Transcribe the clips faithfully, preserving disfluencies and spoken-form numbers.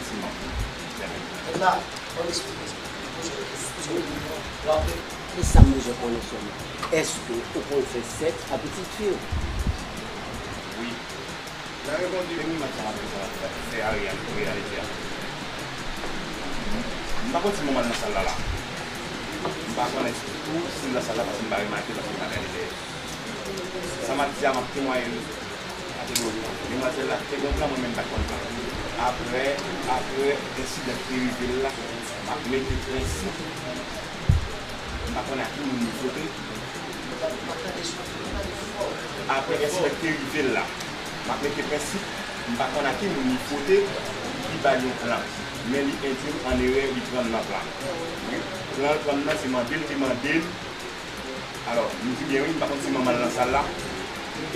Siman. Mèt la, fò n esplike, poze yon kesyon. W ap E sa m bezwen konnen sèlman, èske ou konn fè sèks ak pitit fi w? Wi. Nan reponn li, wi, m ap fè Ariel reyalize a. M pa konn si manman l nan sal la la. M pa konnen tou si l nan sal la paske m pa remake, paske m pa gade dèyè. Sa m ap di a, m ap temwaye l. Demwazèl la te gen plan, mwen menm m pa t konn plan. Apre, apre ensidan ki te rive l la, m ap mete prensip. M pa konnen a ki moun li fote. Apre ensidan ki te rive l la, m ap mete prensip, m pa konn a ki moun li fote, ki ba l yon plan. Men li endwi m an erè, li pran m nan plan. Wi, plan l pran m nan, se mande l te mande l. Alò, m di byen wi, m pa konn si manman l nan sal la.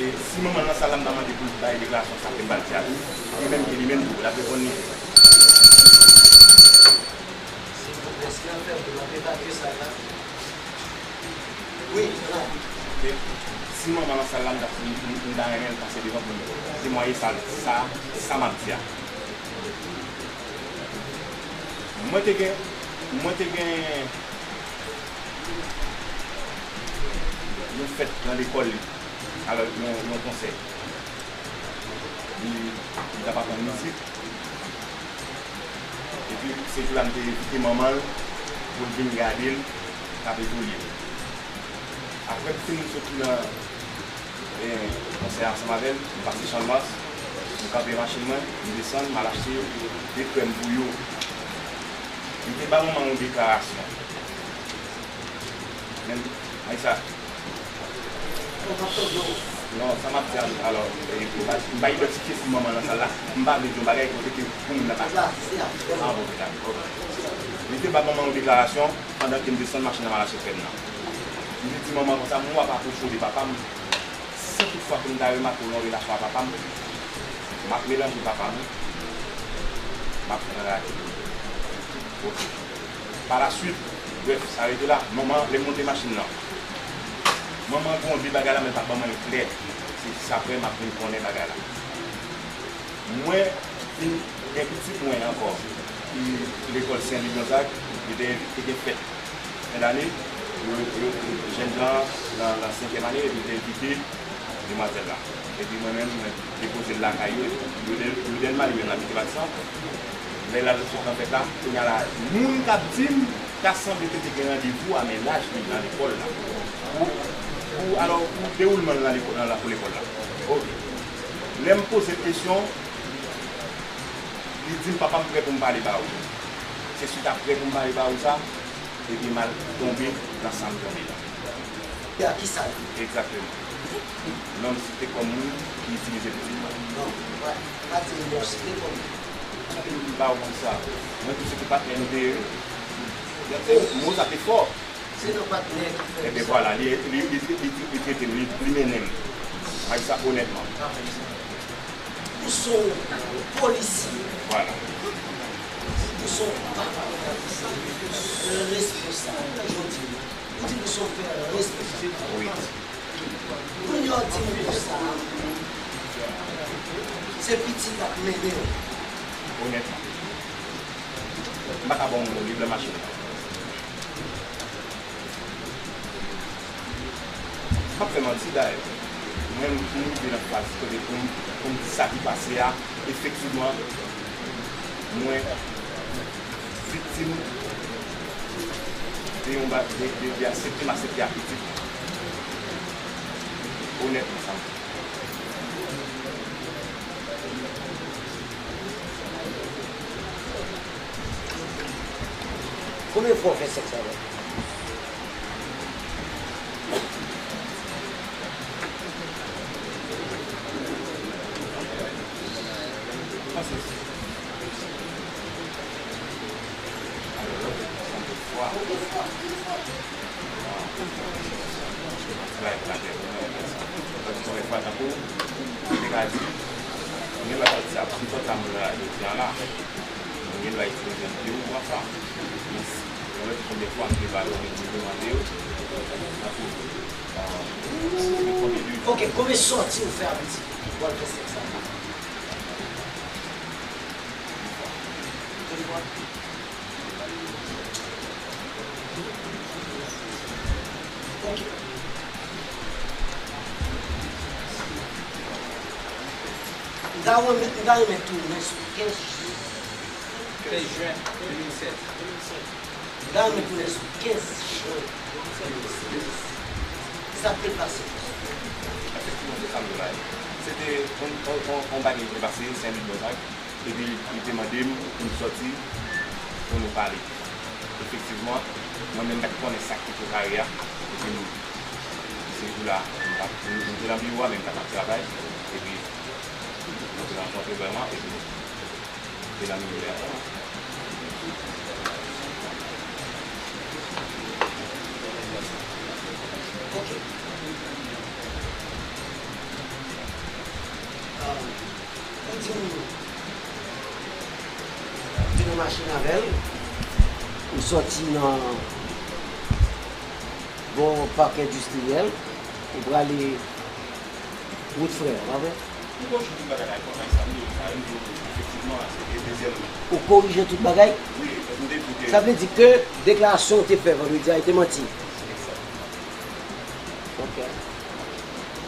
E si manman l nan sal la, m ta mande pou l bay deklarasyon sa ke m pral di a tou. Li menm ki li menm tou, l ap reponn li. Silvouplè, si w ap fè m, w ap evalye sa la. Wi, la. Ok. Si manman nan sal la, m ta, m, m, m ta renmen l pase devan pou m temwaye sa, sa, sa m ap di a. Mwen te gen, mwen te gen yon fèt nan lekòl li, avèk yon, yon konsèy. Li, li t ap aprann mizik. Epi, se jou la m te envite manman l pou l vin gade l k ap evolye. Apre m fin soti nan, e, konsèy ansanm avè l, m pase Channmas, m kanpe machin mwen, m desann, m al achte de krèm pou yo. M te ba manman yon deklarasyon. Men, Aisa. Non, sa m ap di a, alò, e, m pa, m pa idantifye si manman nan sal la, m pa vle di yon bagay kote ke pou moun nan pa. Ah, bon, dakò, ok. Li te ba manman yon deklarasyon pandan ke m desann machin nan, m al achte krèm nan. Li te di manman konsa, mwen ap apwoche w de papa m. Si toutfwa ke m ta remake w nan relasyon ak papa m, m ap melanje papa m, m ap fè bagay avè w. Ok. Pa la swit, brèf, sa rete la. Manman, lè m monte machin nan, manman gronde bagay la, men l pa ban mwen l klè. Se jis apre m ap vin konnen bagay la. Mwen vin gen pitit mwen ankò ki lekòl Sen Lwi Gonzag, li te, te gen fèt fen dane, yo, yo, jènjan nan, nan senkyèm ane, epi te envite demwazèl la. Epi mwen menm, mwen depoze l lakay yo, yo, yo, yo Dèlma, li menm l abite Baksan. Lè l al sot nan fèt la, kounye a la, moun k ap di m, ta sanble ke te gen randevou a mennaj li nan lekòl la. Pou, pou, alò, pou dewoulman l nan lekòl, nan lakou lekòl la. Ok. Lè m poze l kesyon, li di m, papa m prè pou m pale ba ou. Se swit a prè pou m pale ba ou sa, epi m al tonbe nan sa m tonbe la. Kisa? Egzakteman. Nonm site kòm moun ki itilize pitit mwen. Non, pa, pa di m nonm site kòm moun. Ba ou kisa? Mwen tou se te patnè nou te ye. Mo sa te fò. Se nan patnè ki fè sa. Ebyen vwala, li, li, li, li, li, li trete m, li, li mennen m. Ay sa onètman. Ou se yon polisye. Vwala. Ou se yon papa. Responsab. Jodi, ou di ou se yon pè responsab. Wi. Kounye a w di m konsa, se pitit la k mennen w. Onètman. M pa ka ba w mo, li blan machin nan. M p ap fè manti dayè. Mwen, m rive nan faz kote pou m, pou m di sa ki pase a, efektivman, mwen viktim de yon ba-, de, de, de aksepte m aksepte ak pitit mwen. Onètman, sa m di. Konbyen fwa w fè sèks avè l? Ti bagay pou lakè pou mwen, konbyen fwa tankou, m te ka di, m gen dwa sòti a, m sòti a moun la, jodi a la, m gen dwa itilize m de ou twa fwa. Men, mwen wè konbyen fwa m te ba yo, m te demande yo, tankou, euh, konbyen de. Ok, konbyen sòti ou fè a pitit pou al fè sèks avè l? Yon fwa. Ok. M ta renmen, m ta renmen tounen sou kenz jen. Kenz jen de mil sèz. M ta renmen tounen sou kenz jen de mil sèz. Sa k te pase? Efektivman, se sa m vle bay. Se te yon, yon, yon, yon bagay ki te pase, Senlwi Gonzag. Epi li te mande m pou n sòti, pou nou pale. Efektivman, mwen menm pa t konnen sa k te poko rive a. Epi m, se jou la, m pa t, m, m te nan biwo a, men m pa t ap travay. Epi, nou te rankontre vrèman, epi nou te nan milyè a vrèman. Ok. Um, Ou di m, ou te nan machin avè l, ou sòti nan bò pak endistriyèl, ou prale wout Frè, pa vre? Ou korije tout bagay la, e konsa sa ye, sa yo di efektivman, se te dezyèm. Ou korije tout bagay? Wi, m te di ke. Sa vle di ke deklarasyon w te fè vandredi a, e te manti? Egzakteman. Ok.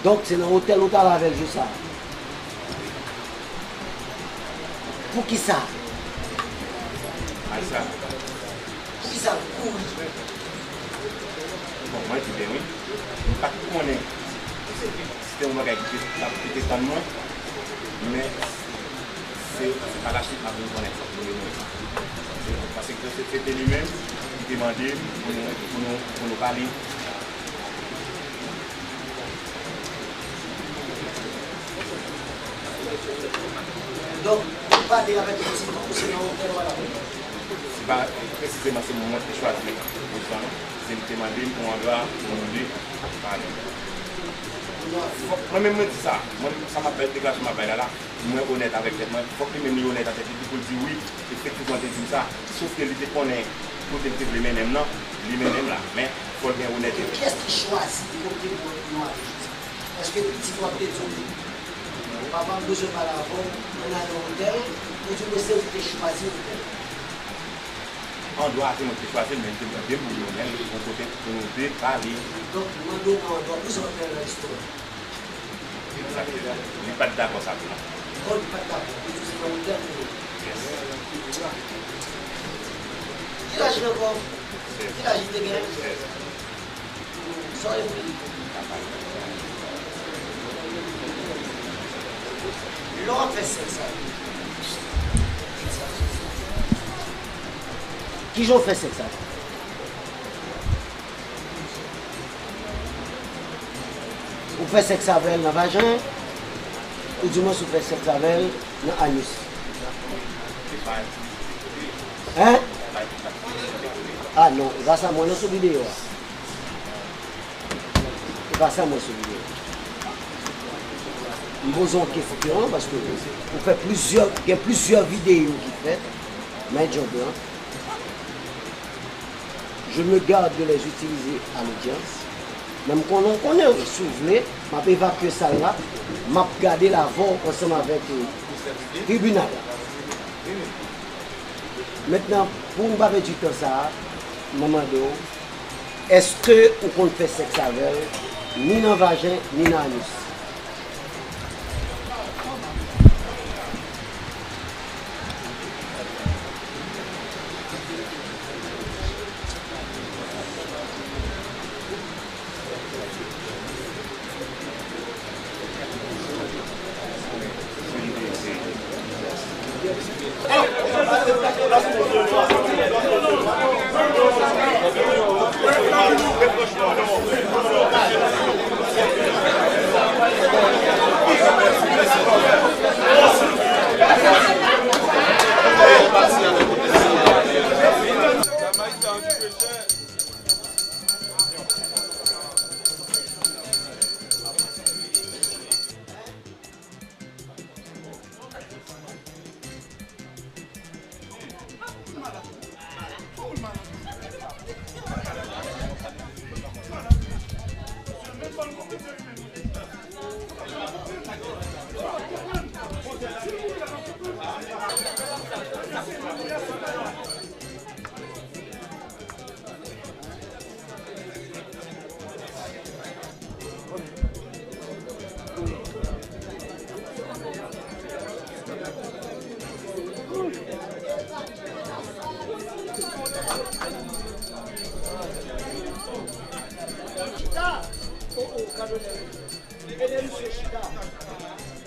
Donk, se nan otèl ou t al avè l jou sa a? Poukisa? Acha. Poukisa l kouri? Bon, mwen di byen wi. M pa t konnen si se te yon bagay ki te, ki te tann mwen, men se, se pa lasuit m ap vin konnen sa pou mwen. Se, paske se, se te li menm ki te mande m pou nou, pou nou, pou nou pale. Donk, ou pale avèk pitit ou, se nan otèl ou al avè l? Se pa presizeman se mwen ki te chwazi pou sa, non. Se li te mande m yon andwa pou nou de pale. Fòk, mwen menm, mwen di sa. Mwen menm, sa m ap bay, deklarasyon m ap bay la la, mwen onèt avèk tèt mwen. Fòk li menm li onèt avèk tèt li pou l di wi, efektivman, te di m sa. Sof ke li te konnen kote l te vle mennen m nan, li mennen m la. Men, fò l gen onètete. Kiyès ki chwazi kote pou nou ale? Èske pitit ou ap te di w, papa m bezwen pale avè w, ann al nan otèl, oubyen se ou ki te chwazi otèl? Andwa a se mwen ki te chwazi l, men li te mande m pou nou mennen l yon kote pou nou de pale. Donk, li mande w nan andwa, poukisa w te al nan restoran? Egzakteman. Li pa t dakò sa tou non. Oh, li pa t dakò. Li di w se nan otèl pou nou. Yes. Ki laj li ankò? Sèz. Ki laj li te gen? Sèz. Sa w vle? Lè w ap fè sèks avè l, kijan w fè sèks avè l? Ou fè sèks avè l nan vajen, ou di mwen si w fè sèks avè l nan anis? Hein? Ah non, e pa sa mwen nan sou videyo a. E pa sa mwen sou videyo. M poze yon kesyon, paske ou fè plizyè, gen plizyè videyo ki fèt, men djòb lan. Je me garde de les utiliser à l'audience. Men m konnen w konnen, si w vle, m ap evakye sal la, m ap gade l avè w ansanm avèk, eh, tribinal la. Mentnan, pou n pa pèdi tan sa a, mwen mande w, èske ou konn fè sèks avè l, ni nan vajen, ni nan anis?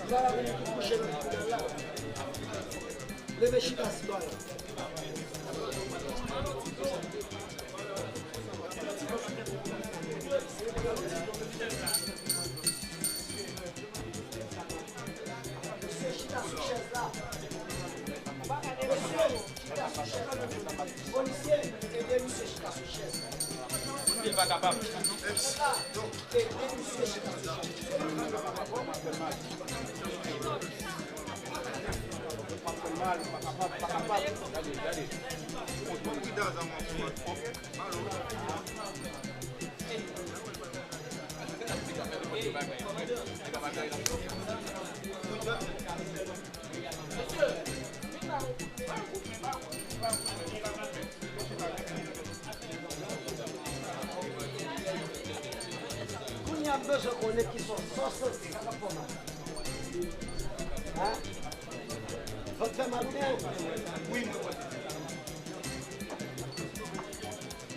Sa la vini ki kouche nan tribinal la. Leve chita, sitwayen. Mesye, chita sou chèz la. Mesye, chita sou chèz la. Polisye, ede misye chita sou chèz la. Misye pa kapab. Ede misye chita sou chèz la. Kounye a m bezwen konnen ki sòs, sòs sa k ap fè w mal. Hein? Vant fè mal ou byen? Wi, mwen vant.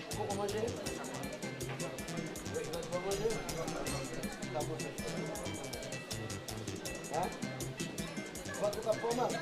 Ou poko manje? Ou poko manje? Hein? Vant ou k ap fè w mal?